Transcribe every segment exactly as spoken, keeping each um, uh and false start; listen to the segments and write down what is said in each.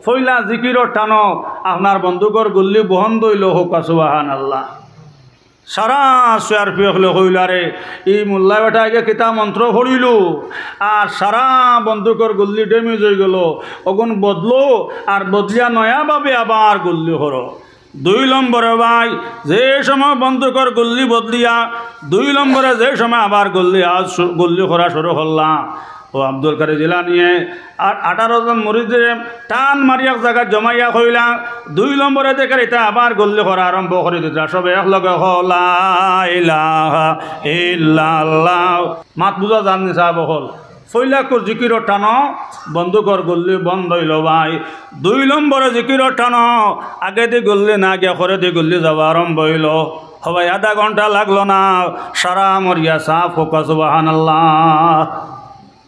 পয়লা জিকিরর টানো আপনার বন্দুকর গুল্লি বন্ধ অইলো, কউক্কা সুবহানাল্লাহ। সারা সিআরপি অকলে কইলা, "রে, ই মোল্লা বেটা আগে কিতা মন্ত্র পড়িলো, আর সারা বন্দুকর গুল্লি damage অইগেলো, অগুন বদলো, আর বদলিয়া নয়াভাবে আবার গুল্লি করো।" দুই নম্বরে ভাই, যে সময় বন্দুকর গুল্লি বদলিয়া, দুই নম্বরে যে সময় আবার গুল্লি, আজ শু-, গুল্লি করা শুরু করলা, ও আব্দুল কাদের জিলানিয়ে আর আঠারো জন মুরিদরে টান মারি এক জাগাত জমাইয়া কইলা, দুই নম্বরে দেখের ইতা আবার গুল্লি করা আরম্ভ করি দিতরা। সবে একলগে কও, "লা ইলাহা ইল্লাল্লাহ।" মাত বুঝা যার নি সাব অকল? পয়লাকুর জিকিরর টানো বন্দুকর গুল্লি বন্ধ অইলো ভাই। দুই নম্বরে জিকিরর টানো আগেদি গুল্লি না গিয়া খরেদি গুল্লি যাওয়া আরম্ভ অইলো। ও ভাই, আধা ঘন্টা লাগলো না, সারা মরিয়া সাফ, কউক্কা সুবহানাল্লাহ।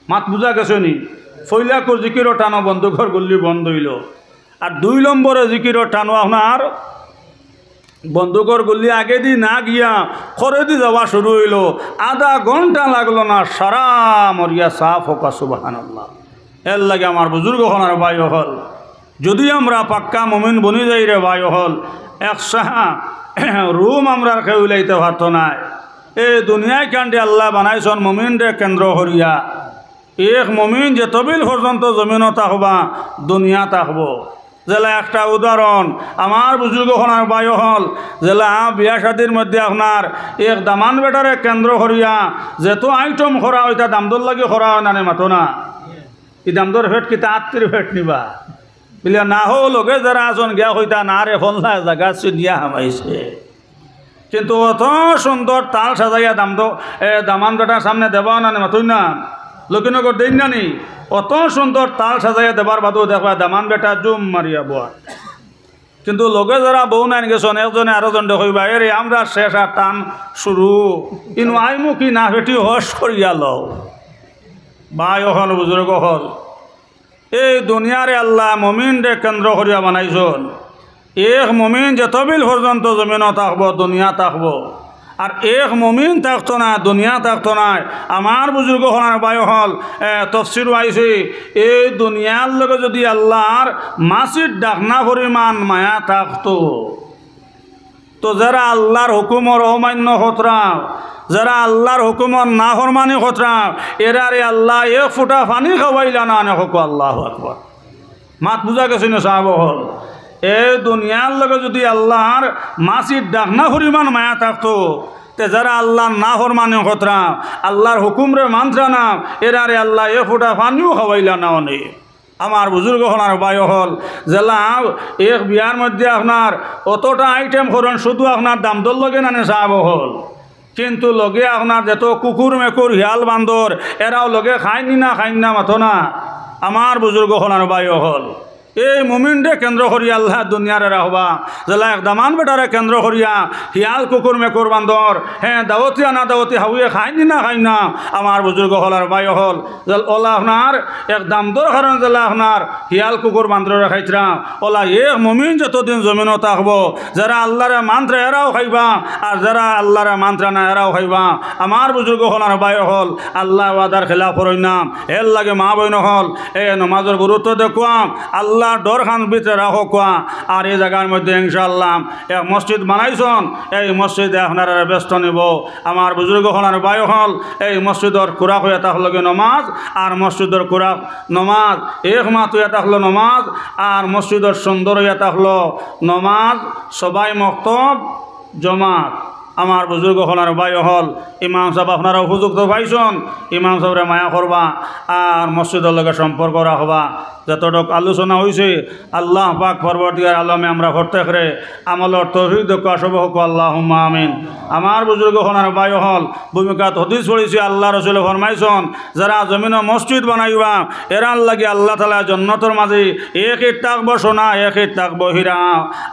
মাত বুঝা গেছে নি? পয়লাকুর জিকিরর টানো বন্দুকর গুল্লি বন্ধ অইলো। আর দুই নম্বরে জিকিরর টানো আপনার বন্দুকর গুল্লি আগেদি না গিয়া খরেদি যাওয়া শুরু অইলো। আধা ঘন্টা লাগলো না, সারা মরিয়া সাফ, কউক্কা সুবহানাল্লাহ। এরলাগি আমার বুজুর্গ অকল আর ভাই অকল, যুদি আমরা পাক্কা মুমিন বনি যাই রে ভাই অকল, এক সাহা রুম আমরার কেউ লাইতে পারতো নায়। এই দুনিয়াখানরে আল্লায় বানাইছইন মুমিনরে কেন্দ্র করিয়া। এক মুমিন যেতবিল পর্যন্ত জমিনো থাকবা, দুনিয়া থাকবো। যেলা একটা উদাহরণ, আমার বুজুর্গ অকল আর ভাই অকল, যেলা বিয়া শাদির মধ্যে আপনার এক দামান বেটারে কেন্দ্র করিয়া যেতো আইটেম করা অয়, ইতা দামদর লাগি করা অয় না নি, মাতো না? ই দামদর পেট কিতা আত্তির পেট নি বা? বুলে, "না হো, লগে যারা আছইন গিয়া কইতা না রে, ফলনা জাগাত চিনিয়া হামাইছে।" কিন্তু অত সুন্দর তাল সাজাইয়া দামদ-, এ, দামান বেটার সামনে দেবা অয় না নি, মাতইন না? লক্ষ্মীনগর দেইন না নি? অত সুন্দর তাল সাজাইয়া দেবার বাদেও দেখবা দামান বেটা জুম মারিয়া বওয়া। কিন্তু লগে যারা বউ নাইন গেছইন, একজনে আরোজনরে কইবা, "এরে, আমরা শেষ আর টান শুরু, ইনো আইমু কি না, বেটি হশ করিয়া লও।" ভাই অকল, বুজুর্গ অকল, এই দুনিয়ারে আল্লায় মুমিনরে কেন্দ্র করিয়া বানাইছইন। এক মুমিন যেতবিল পর্যন্ত জমিনো থাকবো, দুনিয়া থাকবো। আর এক মুমিন থাকতো না, দুনিয়া থাকতো নায়। আমার বুজুর্গ অকল আর ভাই অকল, এ, তফসিরো আইছে, এই দুনিয়ার লগে যুদি আল্লার মাছির ডাকনা পরিমাণ মায়া থাকতো, তো যেরা আল্লার হুকুমর অমান্য করতরা, যেরা আল্লার হুকুমর নাফরমানি করতরা, এরারে আল্লায় এক ফুটা পানি খাওয়াইলা না নে, কউক্কা আল্লাহু আকবার। মাত বুঝা গেছে নি সাব অকল? এই দুনিয়ার লগে যুদি আল্লার মাছির ডাকনা পরিমাণ মায়া থাকতো, তে যেরা আল্লার নাফরমানি করতরা, আল্লার হুকুমরে মানতরা না, এরারে আল্লায় এক ফুটা পানিও খাওয়াইলা না অনে। আমার বুজুর্গ অকল আর ভাই অকল, যেলা এক বিয়ার মধ্যে আপনার অতটা আইটেম করইন, শুধু আপনার দামদর লগে না নে সাব অকল, কিন্তু লগে আপনার যেতো কুকুর মেকুর হিয়াল বান্দর, এরাও লগে খাইন নি না, খাইন না, মাতো না? আমার বুজুর্গ অকল আর ভাই অকল, এই মুমিনরে কেন্দ্র করিয়া আল্লায় দুনিয়ারে রাখবা, যেলা এক দামান বেটারে কেন্দ্র করিয়া হিয়াল কুকুর মেকুর বান্দর, হে, দাওয়াতি আনা দাওয়াতি হাউয়ে খাইন নি না, খাইন না? আমার বুজুর্গ অকল আর ভাই অকল, যেলা অলা আপনার এক দামদর কারণে যেলা আপনার হিয়াল কুকুর বান্দররে খাইতরা, অলা এক মুমিন যতদিন জমিনো থাকবো, যেরা আল্লারে মানতরা এরাও খাইবা, আর যেরা আল্লারে মানতরা না এরাও খাইবা। আমার বুজুর্গ অকল আর ভাই অকল, আল্লার ওয়াদার খিলাফ করইন না। এরলাগি মা বইন অকল, এ নমাজর গুরুত্ব দেখউক্কা, আল্লার ডর খান ভিতরে রাখউক্কা। আর ই জাগার মধ্যে ইনশাআল্লাহ এক মসজিদ বানাইছইন, এই মসজিদে আপনারারে বেস্ত নিবো। আমার বুজুর্গ অকল আর ভাই অকল, এই মসজিদর খুরাক অইয়া থাকলো গি নমাজ, আর মসজিদর খুরাক নমাজ, এক মাত অইয়া থাকলো নমাজ, আর মসজিদর সুন্দর অইয়া থাকলো নমাজ, সবাই মক্তব, জমাত। আমার বুজুর্গ অকল আর ভাই অকল, ইমাম সাব আপনারা উপযুক্ত পাইছইন, ইমাম সাবরে মায়া করবা, আর মসজিদর লগে সম্পর্ক রাখবা। যতটুক আলোচনা অইছে, আল্লাহ পাক পরওয়ারদিগার আলমে আমরা প্রত্যেকরে আমলর তৌফিক দেউক্কা, সবে কউক্কা আল্লাহুম্মা আমিন। আমার বুজুর্গ অকল আর ভাই অকল, ভূমিকাত হাদিস পড়ছি, আল্লার রসুলে ফরমাইছইন, যেরা জমিনো মসজিদ বানাইবা, এরার লাগি আল্লাহ তাআলায় জন্নতর মাঝে এক ইট থাকবো সোনা, এক ইট থাকবো হীরা।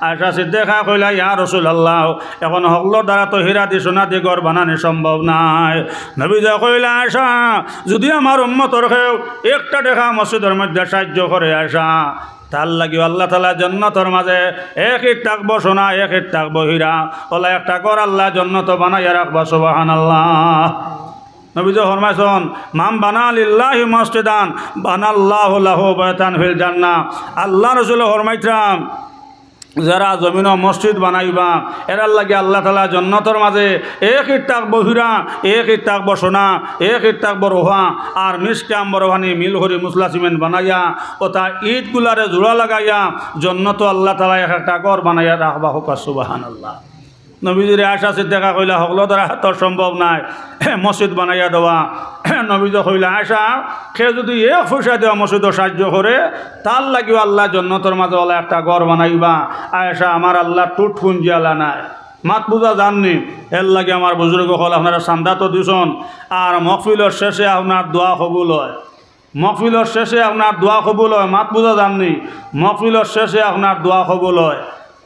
আয়েশা সিদ্দিকায় কইলা, "ইয়া রাসূলুল্লাহ, অখন হকলর দ্বারা তো হীরা দি সোনা দি ঘর বানানি সম্ভব নায়।" নবীজিয়ে কইলা, "আয়েশা, যুদি আমার উম্মতর কেউ একটা টেকা মসজিদর মধ্যে সাহায্য করে আয়েশা, তার লাগিও আল্লাহ তাআলায় জন্নতর মাঝে এক ইট থাকবো সোনা, এক ইট থাকবো হীরা, অলা একটা ঘর আল্লায় জন্নতো বানাইয়া রাখবা।" সুবহানাল্লাহ। নবীজি ফরমাইছইন, "মান বানা লিল্লাহি মসজিদান বানাল্লাহু লাহু বাইতান ফিল জান্নাহ।" আল্লাহ রসুলে ফরমাইতরা, যারা জমিনো মসজিদ বানাইবা, এরার লাগি আল্লাহ তাআলা জন্নতর মাঝে এক ইট থাকবো হীরা, এক ইট থাকবো সোনা, এক ইট থাকবো রূপা, আর মিশকে আম্বর ফানি মিল করি মুসলা সিমেন্ট বানাইয়া, অতা ইটগুলারে জোড়া লাগাইয়া, জন্নতো আল্লাহ তাআলা এক একটা ঘর বানাইয়া রাখবা। কউক্কা সুবহানাল্লাহ। নবীজিরে আয়েশা সিদ্দিকা কইলা, "হকলতার আতো সম্ভব নায়, মসজিদ বানাইয়া দেওয়া।" নবীজি কইলা, "আয়েশা, কেউ যুদি এক পয়সা দিয়া মসজিদো সাহায্য করে, তার লাগিও আল্লায় জন্নতর মাঝে অলা একটা ঘর বানাইবা।" আয়েশা, আমার আল্লাহ টুট পুঞ্জিআলা নায়। মাত বুঝা যারনি? এরলাগি আমার বুজুর্গ অকল, আপনারা চান্দা তো দিছইন, আর মহফিলর শেষে আপনার দোয়া কবুল অয়। মহফিলর শেষে আপনার দোয়া কবুল অয়, মাত বুঝা যারনি? মহফিলর শেষে আপনার দোয়া কবুল অয়।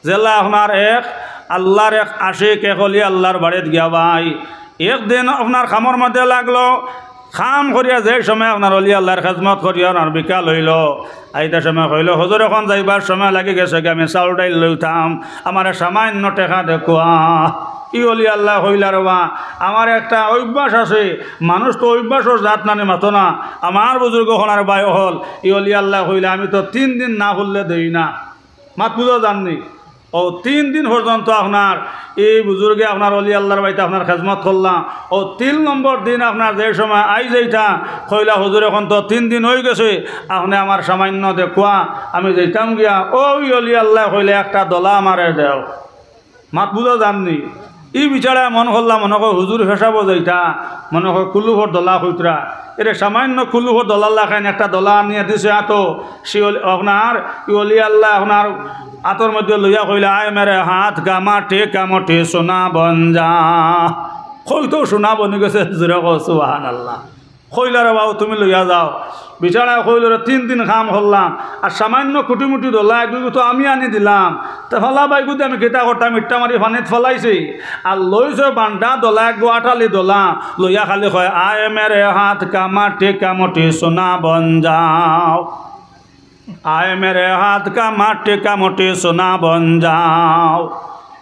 যেলা আপনার এক আল্লাহর এক আশিক, এক অলি আল্লাহর বাড়িত গিয়া ভাই, একদিন আপনার কামর মধ্যে লাগলো, কাম করিয়া যে সময় আপনার অলি আল্লাহর খেজমত করিয়া আপনার বিকাল অইলো, আইতে সময় কইলো, "হুজুর, অখন যাইবার সময় লাগি গেছে গি, আমি চাউল ডাইল লইতাম, আমারে সামান্য টেকা দেউক্কা।" ই অলি আল্লায় কইলা, "রে বা, আমার একটা অভ্যাস আছে, মানুষ তো অভ্যাসর জাত নানি মাতো না, আমার বুজুর্গ অকল আর ভাই অকল।" ই অলি আল্লায় কইলা, "আমি তো তিন দিন না করলে দেই না।" মাত বুঝা যারনি? অউ তিন দিন পর্যন্ত আপনার ই বুজুর্গে আপনার অলি আল্লাহর বাড়িত আপনার খেজমত করলা, অউ তিন নম্বর দিন আপনার যে সময় আই যাইতা, কইলা, "হুজুর, অখন তো তিন দিন অইগেছে, আপনে আমার সামান্য দেউক্কা, আমি যাইতাম গিয়া।" অউ ই অলি আল্লায় কইলা, "একটা দলা আমারে দেও।" মাত বুঝা যারনি? ই বিচারে মন করলা, মনো কয় হুজুর হিসাবো যাইতা, মনো কয় কুলুফর দলা কইতরা। এরে সামান্য কুলুফর দলার লাখান একটা দলা আনিয়া দিছে আতো, সে অলি-, আপনার ই অলি আল্লায় আপনার আতর মধ্যে লইয়া কইলা, "আয় মেরে হাত কা মাটি কা মুটি সোনা বন যা।" কইতো সোনা বনি গেছে, জোরে কও সুবহানাল্লাহ। কইলা, "রে বাবু, তুমি লইয়া যাও।" বিচারায় কইলো, "রে, তিন দিন কাম করলাম, আর সামান্য কুটি-মুটি দলা এগু তো আমি আনি দিলাম, তে ফালা বাইগু দি আমি কিতা করতাম, ইট্টা মারি পানিত ফালাইছি, আর লইছে বান্ডা দলা, এগু আটালি দলা, লইয়া খালি কয়, 'আয় মেরে হাত কা মাটি কা মুটি সোনা বন যাও।'" আয় মেরে হাত কা মাটি কা মুটি সোনা বন যাও।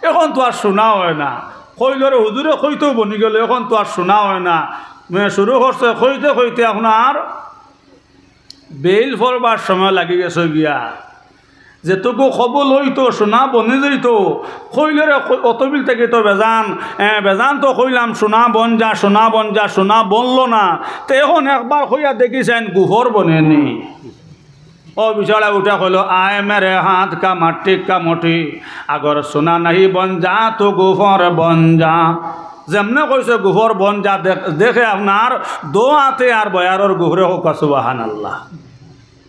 অখন তো আর সোনা অয় না। কইলো রে হুজুরে কইতো বনি গেলো, অখন তো আর সোনা অয় না। মানে শুরু করছে কইতে কইতে আপনার বেইল পড়বার সময় লাগি গেছে গিয়া। যেটুকু কবুল অইতো, সোনা বনি যাইতো, কইলো রে কই-, অতবিল থাকি তো বেজান, এ, বেজান তো কইলাম সোনা বন যা, সোনা বন যা, সোনা বনলো না। তে অখন একবার কইয়া দেখি চাইন গুফর বনে নি। অউ বিচারায় উঠা কইলো, "আয় মেরে হাত কা মাটি কা মুটি, আগর সোনা নাহি বন যা, তু গুফর বন যা।" যেমনে কইছে গুফর বন যা, দেখ-, দেখে আপনার দো আতে আর বয়ারর গুফরে কউক্কা সুবহানাল্লাহ।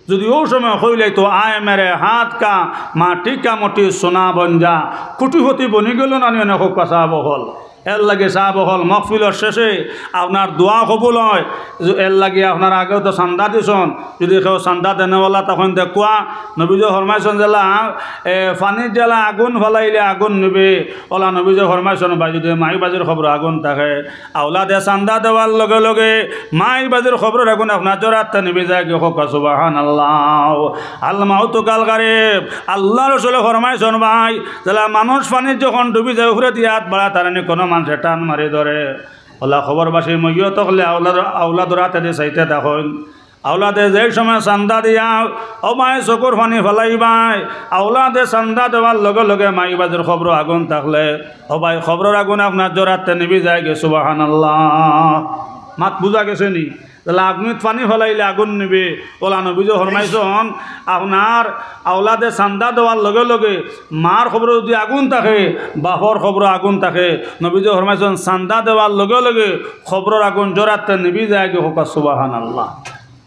যুদি অউ সময় কইলাইতো, "আয় মেরে হাত কা মাটি কা মুটি সোনা বন যা", কুটিপতি বনি গেলো না নি, অনে কউক্কা সাব অকল। এরলাগি সাব অকল, মহফিলর শেষে আপনার দোয়া কবুল অয়। এরলাগি আপনারা আগেও তো চান্দা দিছইন, যুদি কেউ চান্দা দেনেওয়ালা তখন দেউক্কা, নবীজি ফরমাইছইন যেলা, এ, পানিত যেলা আগুন ফালাইলে আগুন নিবে, অলা নবীজি ফরমাইছইন, ভাই, যুদি মাই বাজির কবরো আগুন থাকে, আওলাদে চান্দা দেওয়ার লগে লগে মাই বাজির কবরর আগুন আপনার জরাতে নিবি যায় গি, কউক্কা সুবহানাল্লাহ। আল মাউতু কাল গারিক, আল্লার রসুলে ফরমাইছইন ভাই, যেলা মানুষ পানিত যখন ডুবি যায়, উপরেদি আত বাড়া তারানি কুনু মানষে টান মারি ধরে, অলা কবরবাসী মইয়ত অকলে আওলাদ, আওলাদর আতেদি চাইতে থাকইন। আওলাদে যে সময় চান্দা দিয়া, ও ভাই, চকুর পানি ফালাইবায়, আওলাদে চান্দা দেওয়ার লগে লগে মাই বাজির কবরো আগুন থাকলে, ও ভাই, কবরর আগুন আপনার জরাতে নিবি যায় গি, সুবহানাল্লাহ। মাত বুঝা গেছে নি? তাইলে আগুনিত পানি ফালাইলে আগুন নিবে। অলা নবীজি ফরমাইছইন, আপনার আওলাদে চান্দা দেওয়ার লগে লগে মার কবরো যুদি আগুন থাকে, বাপর কবরো আগুন থাকে, নবীজি ফরমাইছইন, চান্দা দেওয়ার লগে লগে কবরর আগুন জরাতে নিবি যায় গি, কউক্কা সুবহানাল্লাহ।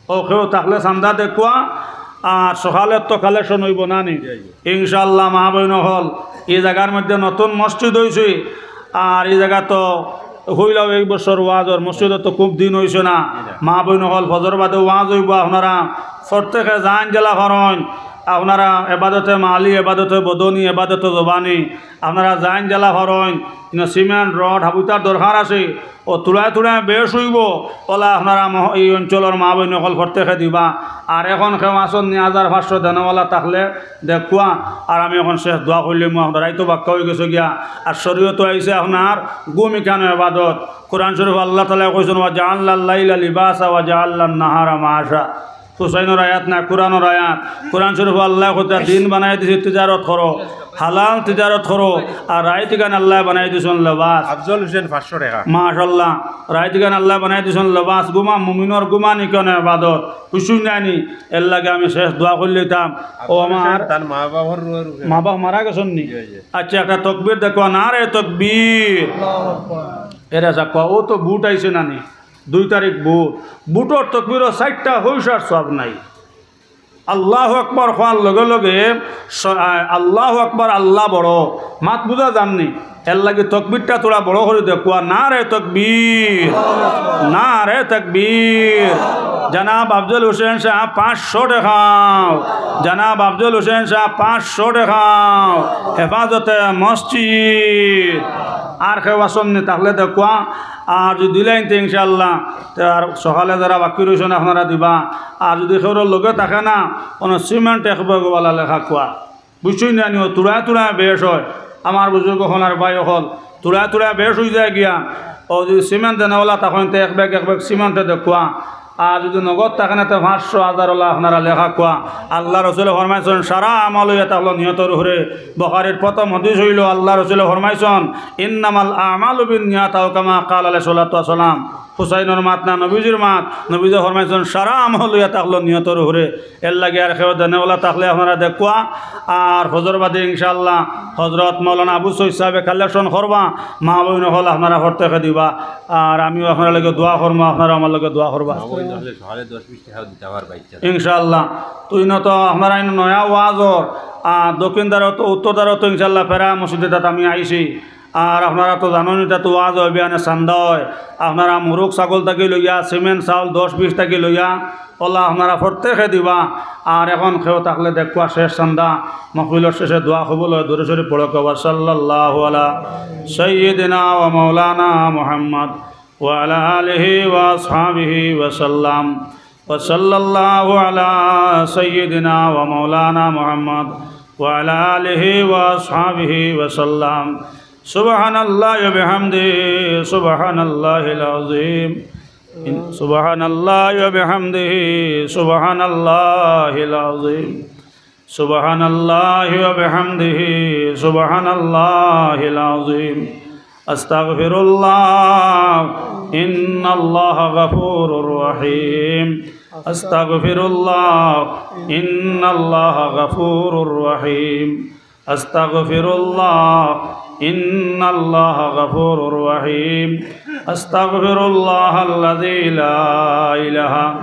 অউ কেউ থাকলে চান্দা দেউক্কা, আর সকালে তো কালেকশন অইবো না নি? ইনশাআল্লাহ, মা বইন অকল, ই জাগার মধ্যে নতুন মসজিদ অইছে, আর ই জাগা তো কইলাও এক বছর ওয়াজর, মসজিদো তো খুব দিন অইছে না। মা বইন অকল, ফজর বাদে ওয়াজ অইবো, আপনারা প্রত্যেকে যাইন যেলা পারইন, আপনারা এবাদতে মালি, এবাদতে বদনি, এবাদতে জবানি, আপনারা যাইন যেলা পারইন, ইনো সিমেন্ট, রড, হাবুতার দরকার আছে, অউ তুড়ায় তুড়ায় বেশ অইবো, অউলা আপনারা মহ-, ই অঞ্চলর মা-বইন অকল প্রত্যেকে দিবা। আর অখন কেউ আছইন নি, হাজার পাঁচশো দেনেওয়ালা থাকলে দেখুয়া, আর আমি অখন শেষ দোয়া করিলিমু, আপনারাই তো বাক্কা অইগেছে গিয়া। আর শরীয়তো আইছে আপনার ঘুম ইখানও এবাদত। কোরআন শরীফো আল্লাহ তাআলায় কইছইন, "ওয়া জাআলনাল লাইলা লিবাসা ওয়া জাআলনান নাহারা মাআশা।" হুসাইনর আয়াত না, কোরআনর আয়াত। কোরআন শরীফো আল্লায় কইতা, "দিন বানাই দিছি তিজারত করো, হালাল তিজারত করো, আর রাইতখান আল্লায় বানাই দিছইন লেবাস।" আফজল হোসেন, পাঁচশো টেকা। মাশাআল্লাহ। রাইতখান আল্লায় বানাই দিছইন লেবাস, ঘুমা মুমিনর ঘুমানি কেনে এবাদত, খুশি নানি? এরলাগি আমি শেষ দোয়া করিলিতাম। ও আমার তার মা বাবার রুহের উপরে। মা বাপ মারা গেছইন নি? জি, জি। আচ্ছা, একটা তকবীর দেখো, নারে তকবীর। আল্লাহু আকবার। এরা যা কও, অউ তো ভোট আইছে নানি? দুই তারিখ ভোট। ভোটর তকবীরও চাইরটা পয়সার সওয়াব নাই। আল্লাহু আকবার কওয়ার লগে লগে স-, আ, আল্লাহু আকবার, আল্লাহ বড়। মাত বুঝা যার নি? এরলাগি তকবীরটা থুড়া বড় করি দেখুয়া, নারে তকবীর, নারে তকবীর। জনাব আফজল হোসেন সাব পাঁচশো টেকাও, জনাব আফজল হোসেন সাব পাঁচশো টেকাও, হেফাজতে মসজিদ। আর কেউ আছইন নি থাকলে দেখুয়া, আর যুদি দিলাইন তে ইনশাআল্লাহ, তে আর সকালে যারা বাকি রইছইন আপনারা দিবা। আর যুদি কেউর লগে থাকে না, কোনো সিমেন্ট এক ব্যাগওয়ালা লেখা কুয়া, বুঝছইন নানি? অউ তুড়ায় তুড়ায় বেশ অয়। আমার বুজুর্গ অকল আর ভাই অকল, তুড়ায় তুড়ায় বেশ অইযায় গিয়া। অউ যুদি সিমেন্ট দেনেওয়ালা থাকইন তে এক ব্যাগ এক ব্যাগ সিমেন্টে দেখুয়া। আর যুদি নগদ থাকে না তে পাঁচশো, হাজারওয়ালা আপনারা লেখা কুয়া। আল্লার রসুলে ফরমাইছইন, সারা আমল অইয়া থাকলো নিয়তর উপরে। বুখারীর প্রথম হাদিস অইলো, আল্লার রসুলে ফরমাইছইন, "ইন্নামাল আমালু বিন্নিয়াত", আও কামা ক্বালা আলাইহিস সালাতু ওয়াস সালাম। হুসাইনর মাত না, নবীজির মাত। নবীজিয়ে ফরমাইছইন, সারা আমল অইয়া থাকলো নিয়তর উপরে। এরলাগি আর কেউ দেনেওয়ালা থাকলে আপনারা দেখুয়া। আর ফজর বাদে ইনশাআল্লাহ হজরত মাওলানা আবু সৈয়দ সাবে কালেকশন করবা, মা-বইন অকল আপনারা প্রত্যেকে দিবা। আর আমিও আপনারার লগে দোয়া করমু, আপনারাও আমার লগে দোয়া করবা। মা-বইন অকলে সকালে দশ বিশ টেকাও দিতা পারবা ইচ্ছা থাকলে। ইনশাআল্লাহ। তো ইনো তো আপনারা ইনো নয়া ওয়াজর, আর দক্ষিণ দ্বারো তো, উত্তর দ্বারো তো ইনশাআল্লাহ ফেরা মসজিদে তাত আমি আইছি। আর আপনারা তো জানইন, ইটা তো ওয়াজ অয়, বিয়ানে চান্দা অয়। আপনারা মুরগ ছাগল থাকি লইয়া, সিমেন্ট চাউল দশ বিশ থাকি লইয়া, অউলা আপনারা প্রত্যেকে দিবা। আর অখন কেউ থাকলে দেখুয়া শেষ চান্দা, মহফিলর শেষে দোয়া কবুল অয়, দুরূদ শরীফ পড়ো, কও, "ওয়া সাল্লাল্লাহু আলা সাইয়্যিদিনা ওয়া মাওলানা মুহাম্মদ ওয়া আলা আলিহি ওয়া আসহাবিহি ওয়া সাল্লাম।" وصلى الله على سيدنا ومولانا محمد وعلى آله وأصحابه وسلم. سبحان الله وبحمده، سبحان الله العظيم. سبحان الله وبحمده، سبحان الله العظيم. سبحان الله وبحمده، سبحان الله العظيم. أستغفر الله، إن الله غفور رحيم. أستغفر الله، إن الله غفور رحيم. أستغفر الله، إن الله غفور رحيم. أستغفر الله الذي لا إله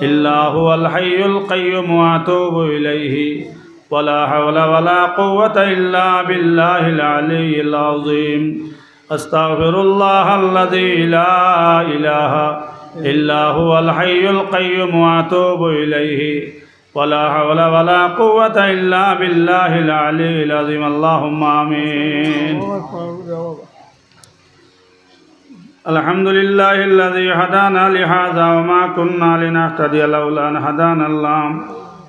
إلا هو الحي القيوم وأتوب إليه. ولا حول ولا قوة إلا بالله العلي العظيم. أستغفر الله الذي لا إله إلا هو الحي القيوم وأتوب إليه. ولا حول ولا قوة إلا بالله العلي العظيم. اللهم آمين. الحمد لله الذي هدانا لهذا وما كنا لنهتدي لولا أن هدانا الله.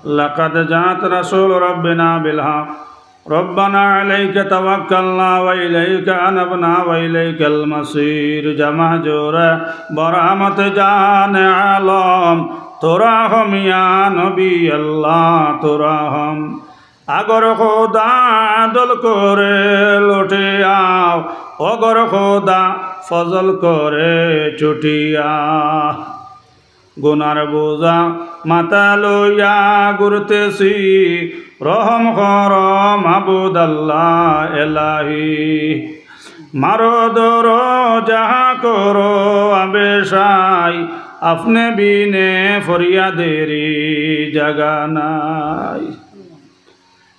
لقد جاءت رسول ربنا بالحق. ربنا عليك توكلنا وإليك أنبنا وإليك المصير. جمع جوڑے برحمت جان عالم، ترا ہم یا نبی اللہ، ترا ہم۔ اگر خدا عدل کرے لوٹے آؤ، اگر خدا فضل کرے چھٹے آؤ۔ গুনার বোঝা মাথা লইয়া ঘুরতেছি, রহম করো মাবুদ আল্লাহ এলাহি। মারো ধরো যাহা করো আবেশাই, আপনে বিনে ফরিয়াদেরই জাগা নাই।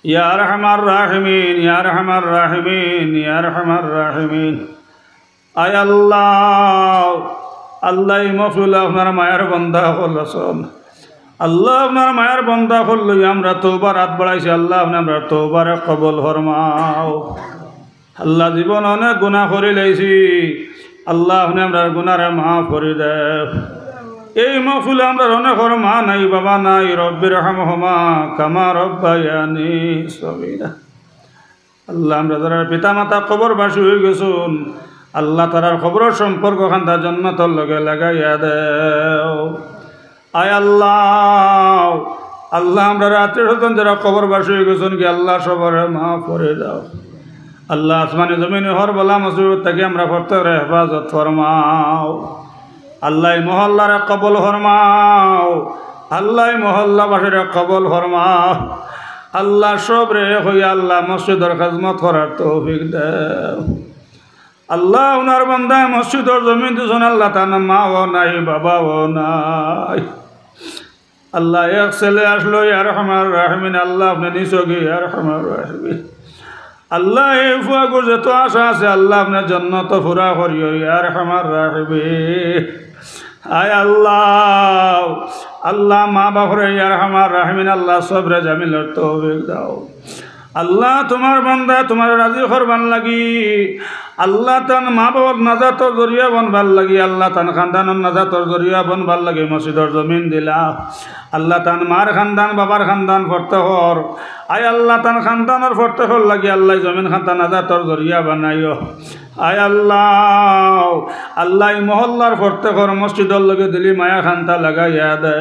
ইয়া আরহামার রাহিমিন, ইয়া আরহামার রাহিমিন, ইয়া আরহামার রাহিমিন। আয় আল্লাহ, আল্লাহ, ই মহফিলো আপনার মায়ার বান্দা অকল আছইন। আল্লাহ, আপনার মায়ার বন্দা অকল লইয়া আমরা তওবার আত বাড়াইছি, আল্লাহ, আপনে আমরার তওবারে কবুল ফরমাও। আল্লাহ, জীবন অনেক গুনাহ করিলাইছি, আল্লাহ, আপনে আমরার গুনারে মাফ করি দেও। এই মাহফিলো আমরার অনেকর মা নাই, বাবা নাই, রব্বির হামহুমা কামা রব্বায়ানি সগীরা। আল্লাহ, আমরা যারার পিতা মাতা কবরবাসী অইগেছইন, আল্লাহ, তারার কবরর সম্পর্ক খান্তা জন্নতর লগে লাগাইয়া দেও। আয় আল্লাহ, আল্লাহ, আমরার আত্মীয় স্বজন যারা কবরবাসী অইগেছইন গি, আল্লাহ, সবরে মাফ করি দেও। আল্লাহ, আসমানে জমিনে হর বালা মুসিবত থাকি আমরা প্রত্যেকরে হেফাজত ফরমাও। আল্লাহ, ই মহল্লারে কবুল ফরমাও। আল্লাহ, ই মহল্লাবাসীরে কবুল ফরমাও। আল্লাহ, সবরে এক অইয়া আল্লাহ, মসজিদর খেদমত করার তৌফিক দেও। আল্লাহ, আপনার বন্দায় মসজিদর জমিন দিছইন, আল্লাহ, তান মাও নাই, বাবাও নাই। আল্লাহ, এক ছেলে আছলো, ইয়া আরহামার রাহিমিন, আল্লাহ, আপনে নিছইন গি, ইয়া আরহামার রাহিমিন। আল্লাহ, এই ফুয়াগুর যত আশা আছে, আল্লাহ, আপনে জন্নতো পুরা করিও, ইয়া আরহামার রাহিমিন। আয় আল্লাহ, আল্লাহ, মা বাপরে, ইয়া আরহামার রাহিমিন, আল্লাহ, সবরে জামিলর তৌফিক দেও। আল্লাহ, তুমার বন্দা তুমারে রাজি করবার লাগি, আল্লাহ, তান মা বাপর নাজাতর জরিয়া বনবার লাগি, আল্লাহ, তান খান্দানর নাজাতর জরিয়া বনবার লাগি মসজিদর জমিন দিলা। আল্লাহ, তান মার খান্দান, বাবার খান্দান প্রত্যেকর, আয় আল্লাহ, তান খান্দানর প্রত্যেকর লাগি, আল্লাহ, ই জমিন খান্তা নাজাতর জরিয়া বানাইও। আয় আল্লাহ, আল্লাহ, ই মহল্লার প্রত্যেকর মসজিদর লগে দিলি মায়া খান্তা লাগাইয়া দে।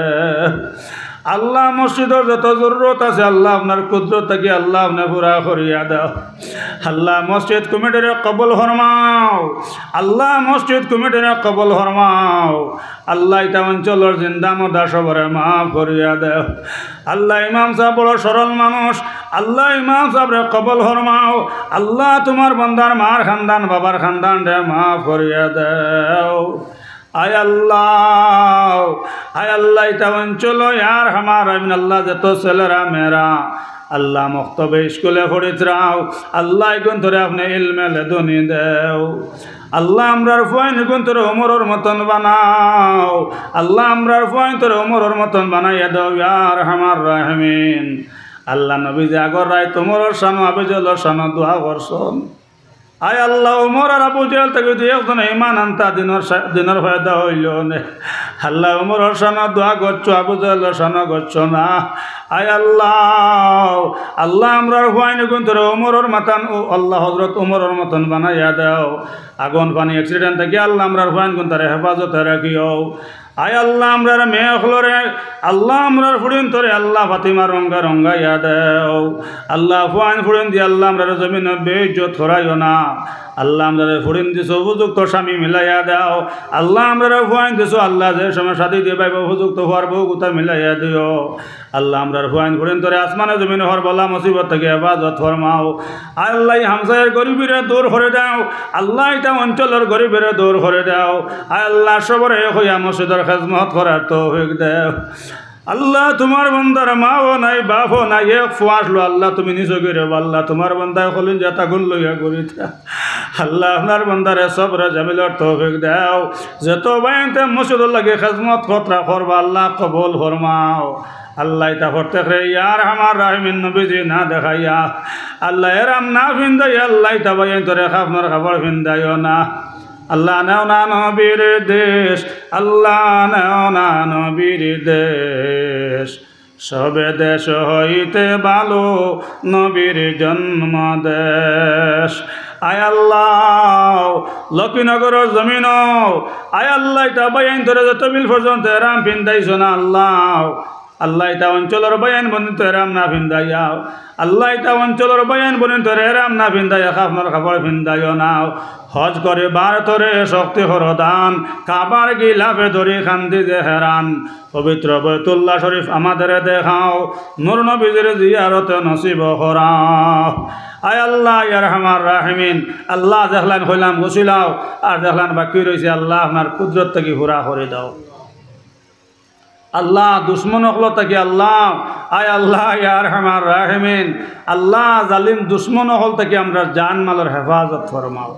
আল্লাহ, মসজিদর যত জরুরত আছে, আল্লাহ, আপনার কুদরত থাকি, আল্লাহ, আপনে পুরা করিয়া দেও। আল্লাহ, মসজিদ কমিটিরে কবুল ফরমাও। আল্লাহ, মসজিদ কমিটিরে কবুল ফরমাও। আল্লাহ, ইতা অঞ্চলর জিন্দা মুর্দা সবরে মাফ করিয়া দেও। আল্লাহ, ইমাম সাব বড় সরল মানুষ। আল্লাহ, ইমাম সাবরে কবুল ফরমাও। আল্লাহ, তুমার বন্দার মার খান্দান, বাবার খান্দানরে মাফ করিয়া দেও। আয় আল্লাহ, আয় আল্লাহ, ইতা অঞ্চল, ইয়া আরহামার রাহিমিন, আল্লাহ, যত ছেলেরা মেয়েরা, আল্লাহ, মক্তবে স্কুলে পড়িত্রাও, আল্লাহ, ইগুন তোরে আপনে ইলমে লেদুনি দেও। আল্লাহ, আমরার ফুয়াইন ইগুন তোরে ওমরর মতন বানাও। আল্লাহ, আমরার ফুয়াইন তোরে ওমরর মতন বানাইয়া দেও, ইয়া আরহামার রাহিমিন। আল্লাহ, নবীজি আগর রাইত ওমরর শানো, আবু জেহেলর শানো দোয়া করছইন। আয় আল্লাহ, ওমর আর আবু জেহেল থাকি দুই একজনে ইমান আনতা, দিনর সা-, দিনর ফায়দা অইলো নে। আল্লাহ, ওমরর শানো দোয়া করছো, আবু জেহেলর শানো করছো না। আয় আল্লাহ, আল্লাহ, আমরার ফুয়াইন ইগুন তোরে ওমরর মতন, ও আল্লাহ, হজরত ওমরর মতন বানাইয়া দেও। আগুন পানি accident থাকি আল্লাহ, আমরার ফুয়াইন ইগুন তারে হেফাজতে রাখিও। আয় আল্লাহ, আমরার মেয়ে অকলরে, আল্লাহ, আমরার ফুড়িন্তরে, আল্লাহ, ফাতিমা রঙ্গা রঙ্গাইয়া দেও। আল্লাহ, ফুয়াইন ফুড়িন্দি, আল্লাহ, আমরারে জমিনো বেইজ্জত করাইও না। আল্লাহ, আমরারে ফুড়িন্দি উপযুক্ত স্বামী মিলাইয়া দেও। আল্লাহ, আমরারে ফুয়াইন্দি, আল্লাহ, যে সময় শাদি দিবায় উপযুক্ত ফুয়ার বউ গুতা মিলাইয়া দিও। আল্লাহ, আমরার ফুয়াইন ফুড়িন্তরে আসমানে জমিনো হর বালা মুসিবত থাকি হেফাজত ফরমাও। আয় আল্লাহ, ই হামসায়ার গরিবিরে দূর করি দেও। আল্লাহ, ইতা অঞ্চলর গরিবিরে দূর করি দেও। আয় আল্লাহ, সবরে এক অইয়া মসজিদর খেদমত করার তৌফিক দেও। আল্লাহ, তুমার বন্দার মাও নাই, বাপও নাই, এক ফুয়া আছলো। আল্লাহ, তুমি নিছইন গি রে, আল্লাহ, তুমার বন্দায় কলিজাত আগুন লইয়া ঘুরিতা। আল্লাহ, আপনার বন্দারে সবরে জামিলর তৌফিক দেও। যত ভাইয়াইন্তে মসজিদর লাগি খেদমত করতরা করবা, আল্লাহ, কবুল ফরমাও। আল্লাহ, ইতা প্রত্যেকরে ইয়া আরহামার রাহিমিন নবীজি না দেখাইয়া, আল্লাহ, এরাম না ফিন্দাইয়া, আল্লাহ, ইতা ভাইয়াইন্তরে কাফনর কাপড় ফিন্দাইও না। আল্লাহ, নেও না নবীর দেশ, আল্লাহ, নেও না নবীর দেশ, সবে দেশ হইতে ভালো নবীর জন্ম দেশ। আয় আল্লাহ, লক্ষ্মীনগরর জমিনো, আয় আল্লাহ, ইতা ভাইয়াইন্তরে যত বিল পর্যন্ত এরাম ফিন্দাইছো না আল্লাহ, আল্লাহ, ইতা অঞ্চলর ভাইয়াইন বইনিন্তরে এরাম না ফিন্দাইয়াও। আল্লাহ, ইতা অঞ্চলর ভাইয়াইন বইনিন্তরে এরাম না ফিন্দাইয়া কাফনর কাপড় ফিন্দাইও না। হজ করিবার তরে শক্তি করো দান, কাবার গিলাফে ধরি কান্দি যে হেরান। পবিত্র বাইতুল্লাহ শরীফ আমাদেরে দেখাও, নূর নবীজির জিয়ারত নসিব করাও। আয় আল্লাহ, ইয়া আরহামার রাহিমিন, আল্লাহ, যেখলান কইলাম গুছিলাও, আর যেখলান বাকি রইছে, আল্লাহ, আপনার কুদরত থাকি পুরা করি দেও। আল্লাহ, দুশমন অকল থাকি আল্লাহ, আয় আল্লাহ, ইয়া আরহামার রাহিমিন, আল্লাহ, জালিম দুশমন অকল থাকি আমরার জান মালর হেফাজত ফরমাও।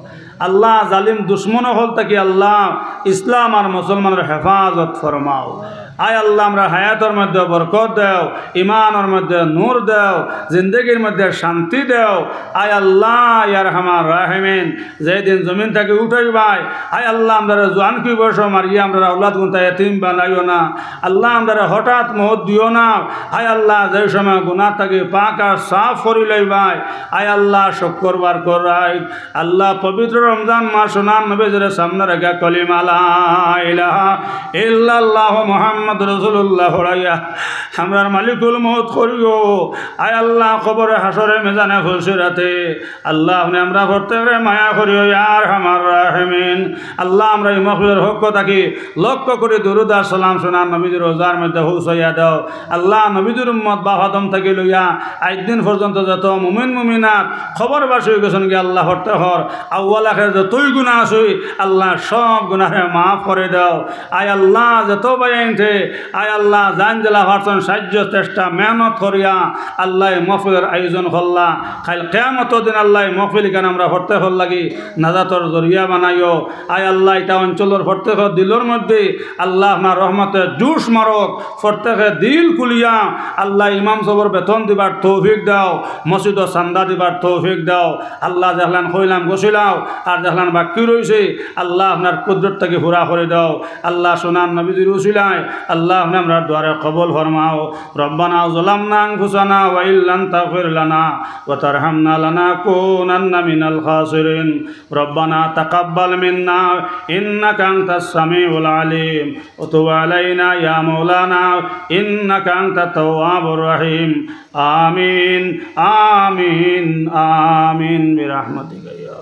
আল্লাহ, জালিম দুশমন অকল থাকি আল্লাহ, ইসলাম আর মুসলমানর হেফাজত ফরমাও। আয় আল্লাহ, আমরার হায়াতর মধ্যে বরকত দেও, ইমানর মধ্যে নূর দেও, জিন্দেগির মধ্যে শান্তি দেও। আয় আল্লাহ, ইয়া আরহামার রাহিমিন, যেদিন জমিন থাকি উঠাইবায়, আয় আল্লাহ, আমরারে জোয়ানকি বয়সো মারিয়া আমরার আওলাদ গুনতা এতিম বানাইও না। আল্লাহ, আমরারে হঠাৎ মউত দিও না। আয় আল্লাহ, যে সময় গুনাহ থাকি পাক আর সাফ করি লইবায়, আয় আল্লাহ, শুক্রবার করাই আল্লাহ, পবিত্র রমজান মাস সোনার নবীজির সামনে রাখিয়া কলিমা লা ইলাহা ইল্লাল্লাহু মুহাম্মাদুর রাসূলুল্লাহ পড়াইয়া আমরার মালিকুল মউত করিও। আয় আল্লাহ, কবরে হাশরে মিজানে ফুলসিরাতে আল্লাহ, আপনে আমরার প্রত্যেকরে মায়া করিও, ইয়া আরহামার রাহিমিন। আল্লাহ, আমরার ই মাহফিলর পক্ষ থাকি লক্ষ কোটি দুরুদ আর সালাম সোনার নবীজির রওজার মধ্যে পৌঁছাইয়া দেও। আল্লাহ, নবীজির উম্মত বাপ আদম থাকি লইয়া আইজ দিন পর্যন্ত যত মুমিন মুমিনাত কবরবাসী অইগেছইন গি, আল্লাহ, প্রত্যেকর আউয়াল আখের যতই গুনাহ আছে, আল্লাহ, সব গুনাহরে মাফ করি দেও। আয় আল্লাহ, যত ভাইয়াইন্তে, আয় আল্লাহ, যাইন যেলা পারছইন সাহায্য, চেষ্টা, মেহনত করিয়া আল্লাহ, ই মাহফিলর আয়োজন করলা। কাইল কিয়ামতর দিন আল্লাহ, ই মাহফিল ইখান আমরার প্রত্যেকর লাগি নাজাতর জরিয়া বানাইও। আয় আল্লাহ, ইতা অঞ্চলর প্রত্যেকর দিলর মধ্যে আল্লাহ, আপনার রহমতে জোশ মারউক। প্রত্যেকে দিল খুলিয়া আল্লাহ, ইমাম সাবর বেতন দিবার তৌফিক দেও, মসজিদো চান্দা দিবার তৌফিক দেও। আল্লাহ, যেখান কইলাম গছিলাও, আর যেখান বাকি রইছে, আল্লাহ, আপনার কুদরত থাকি পুরা করি দেও। আল্লাহ, সোনার নবীজির উসিলায় আল্লাহ, আপনে আমরার দোয়ারে কবুল ফরমাও। ربنا ظلمنا أنفسنا وإن لم تغفر لنا وترحمنا لنكونن من الخاسرين. ربنا تقبل منا إنك أنت السميع العليم وتب علينا يا مولانا إنك أنت التواب الرحيم. آمين، آمين، آمين برحمتك يا